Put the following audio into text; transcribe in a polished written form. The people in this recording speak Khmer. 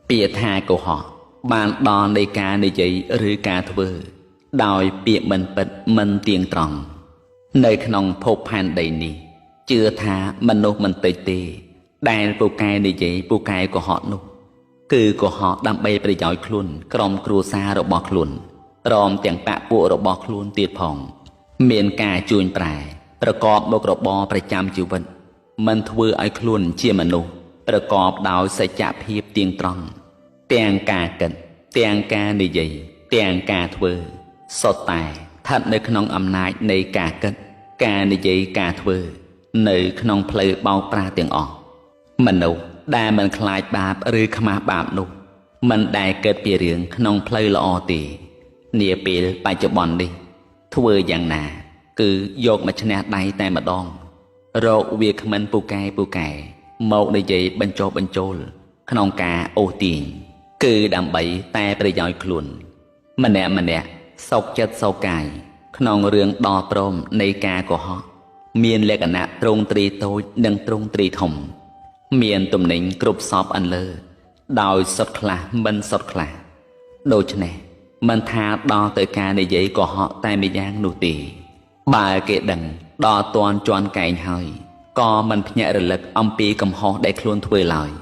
ពាក្យថាកុហកបានដល់នៃការនិយាយឬការធ្វើដោយពាក្យមិនពិតមិនទៀងត្រង់នៅក្នុងភពផែនដីនេះជឿថាមនុស្សមិនតិចទេដែលពូកែនិយាយពូកែកុហកនោះគឺកុហកដើម្បីប្រយោជន៍ខ្លួនក្រុមគ្រួសាររបស់ខ្លួនព្រមទាំងបក្ខពួករបស់ខ្លួនទៀតផងមានការជួញប្រែប្រកបមុខរបរប្រចាំជីវិតមិនធ្វើឲ្យខ្លួនជាមនុស្សប្រកបដោយសច្ចភាពទៀងត្រង់ទាំងការគិតទាំងការនិយាយទាំងការធ្វើសុទ្ធតែស្ថិតនៅក្នុងអំណាចនៃការគិតការនិយាយការធ្វើនៅក្នុងផ្លូវបោកប្រាស់ទាំងអស់មនុស្សដែលមិនខ្លាចបាបឬខ្មាស់បាបនោះមិនដែលគិតពីរឿងក្នុងផ្លូវល្អទេនាពេលបច្ចុប្បន្ននេះធ្វើយ៉ាងណាគឺយកមកឈ្នះដៃតែម្ដងរកវាគ្មិនពូកែពូកែមកនិយាយបញ្ចុះបញ្ចូលក្នុងការអូសទាញគឺដើម្បីតែប្រយោជន៍ខ្លួនម្នាក់ម្នាក់សោកចិត្តសោកកាយក្នុងរឿងដល់ព្រមនៃការកុហកមានលក្ខណៈទ្រង់ទ្រីតូចនិងទ្រង់ទ្រីធំមានទំនិញគ្រប់សពអន្លើដោយសុទ្ធខ្លះមិនសុទ្ធខ្លះដូច្នេះមិនថាដល់ទៅការនិយាយកុហកតែម្យ៉ាងនោះទេបើគេដឹងដល់ទាន់ជន់កែងហើយក៏មិនភ្ញាក់រលឹកអំពីកំហុសដែលខ្លួនធ្វើឡើយ។